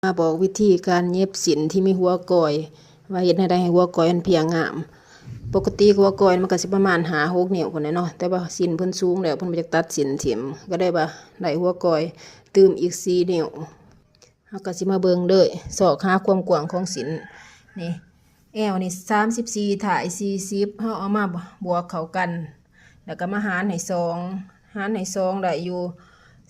ມາບອກວິທີການເຢັບສິ້ນທີ່ມີຫົວກ້ອຍ ວ່າເຮັດແນວໃດໃຫ້ຫົວກ້ອຍມັນພຽງງາມ. ປົກກະຕິຫົວກ້ອຍມັນກໍຊິປະມານຫ້າຫົກນິ້ວພຸ້ນແຫຼະເນາະ, ແຕ່ວ່າສິ້ນເພິ່ນສູງແລ້ວ ເພິ່ນບໍ່ຢາກຕັດສິ້ນຖິ້ມ ກໍເລີຍວ່າໄດ້ຫົວກ້ອຍຕື່ມອີກສີ່ນິ້ວ. ເຮົາກໍຊິມາເບິ່ງເລີຍ ຊອກຫາຄວາມກວ້າງຂອງສິ້ນນີ້ ແອວນີ້ສາມສິບສີ່ ທ້າຍສີ່ສິບ ເຮົາເອົາມາບວກເຂົ້າກັນ ແລ້ວກໍມາຫານໃຫ້ສອງ ຫານໃຫ້ສອງໄດ້ຢູ່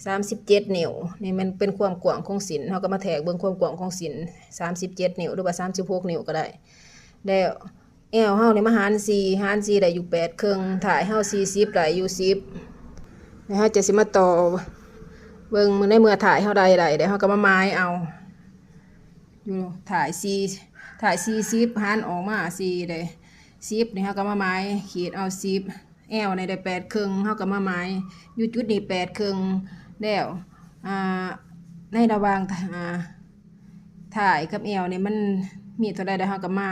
ສາມສິບເຈັດນິ້ວ. ນີ້ແມ່ນເປັນຄວາມກວ້າງຂອງສິ້ນ ເຮົາກໍມາແທກເບິ່ງຄວາມກວ້າງຂອງສິ້ນ ສາມສິບເຈັດນິ້ວ ຫຼືວ່າສາມສິບຫົກນິ້ວກໍໄດ້. ແລ້ວແອວເຮົານີ້ມາຫານສີ່ ຫານສີ່ໄດ້ຢູ່ແປດເຄິ່ງ ທ້າຍເຮົາສີ່ສິບໄດ້ຢູ່ສິບ. ແລ້ວເຮົາຈະຊິມາຕໍ່ເບິ່ງ ໃນເມື່ອທ້າຍເຮົາໄດ້ໄດ້ ແລ້ວເຮົາກໍມາໝາຍເອົາ ຢູ່ທ້າຍສີ່ ທ້າຍສີ່ສິບ ຫານອອກມາສີ່ເດ້ ສິບນີ້ເຮົາກໍມາໝາຍ ຂີດເອົາສິບ ແອວນີ້ໄດ້ແປດເຄິ່ງ ເຮົາກໍມາໝາຍຢູ່ຈຸດນີ້ແປດເຄິ່ງ. ແລ້ວ ອ່າ ໃນລະຫວ່າງ ອ່າ ທ້າຍກັບແອວນີ້ມັນມີເທົ່າໃດ ແລ້ວເຮົາກໍມາ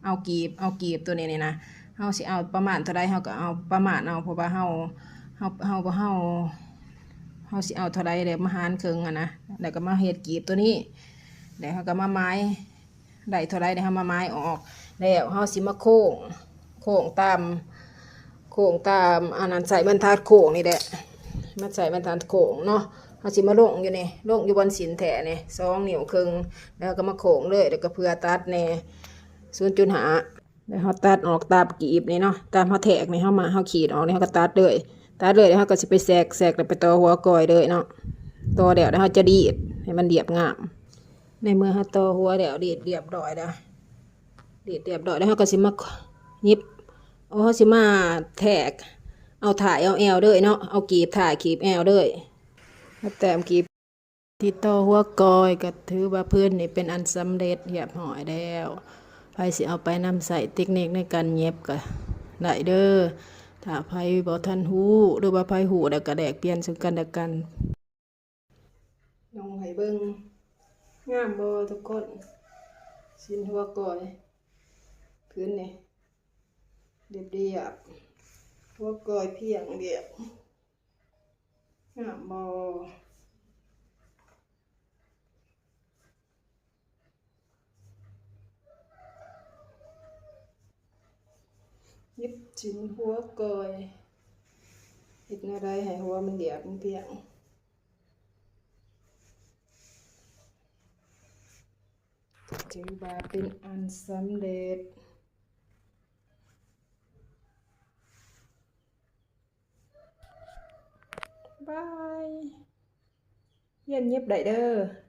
ເອົາກີບ ເອົາກີບຕົວນີ້ນີ້ນະ ເຮົາຊິເອົາປະມານເທົ່າໃດ ເຮົາກໍເອົາປະມານເອົາ ເພາະວ່າເຮົາ ເຮົາ ເຮົາ ເຮົາ ເຮົາຊິເອົາເທົ່າໃດ ແລ້ວມາຫານເຄິ່ງຫັ້ນນະ ແລ້ວກໍມາເຮັດກີບຕົວນີ້ ແລ້ວເຮົາກໍມາໝາຍ ໄດ້ເທົ່າໃດ ແລ້ວເຮົາມາໝາຍອອກ ແລ້ວເຮົາຊິມາໂຄ້ງ ໂຄ້ງຕາມ ໂຄ້ງຕາມອັນນັ້ນ ໃຊ້ບັນທັດໂຄ້ງນີ້ແຫຼະ ມາໃຊ້ບັນທັດໂຄ້ງເນາະ. ເຮົາຊິມາລົງຢູ່ນີ້ ລົງຢູ່ບ່ອນສິ້ນແທ້ນີ້ ສອງນິ້ວເຄິ່ງ ແລ້ວເຮົາກໍມາໂຄ້ງເລີຍ ແລ້ວກໍເພື່ອຕັດແດ່ ສູນຈຸດຫ້າ ແລ້ວເຮົາຕັດອອກຕາມກີບນີ້ເນາະ ຕາມເຮົາແທກນີ້ ເຮົາມາ ເຮົາຂີດອອກນີ້ ເຮົາກໍຕັດເລີຍ ຕັດເລີຍ ແລ້ວເຮົາກໍຊິໄປແຊກ ແຊກແລ້ວໄປຕໍ່ຫົວກ້ອຍເລີຍເນາະ. ຕໍ່ແລ້ວ ແລ້ວເຮົາຈະດີດໃຫ້ມັນລຽບງາມ. ໃນເມື່ອເຮົາຕໍ່ຫົວແລ້ວ ດີດລຽບຮ້ອຍແລ້ວ ດີດລຽບຮ້ອຍແລ້ວ ເຮົາກໍຊິມາຫຍິບ ເຮົາຊິມາແທກເອົາທ້າຍເອົາແອວເລີຍເນາະ ເອົາກີບທ້າຍກີບແອວເລີຍ ມາແຕ້ມກີບ ທີ່ຕໍ່ຫົວກ້ອຍ ກໍຖືວ່າພື້ນນີ້ເປັນອັນສຳເລັດຮຽບຮ້ອຍແລ້ວ. ໃຜຊິເອົາໄປນຳໃຊ້ເຕັກນິກໃນການເຢັບກໍໄດ້ເດີ້. ຖ້າໃຜບໍ່ທັນຮູ້ ຫຼືວ່າໃຜຮູ້ແລ້ວກໍແລກປ່ຽນເຊິ່ງກັນແລະກັນ. ລົງໃຫ້ເບິ່ງ ງາມບໍ່ທຸກຄົນ? ສິ້ນຫົວກ້ອຍ ພື້ນນີ້ລຽບໆ ຫົວກ້ອຍພຽງລຽບ ງາມບໍ່? ເຢັບສິ້ນຫົວກ້ອຍ ເຮັດແນວໃດໃຫ້ຫົວມັນລຽບ ມັນພຽງ ຖືວ່າເປັນອັນສຳເລັດ. ບາຍ ຮຽນເຢັບໄດ້ເດີ້.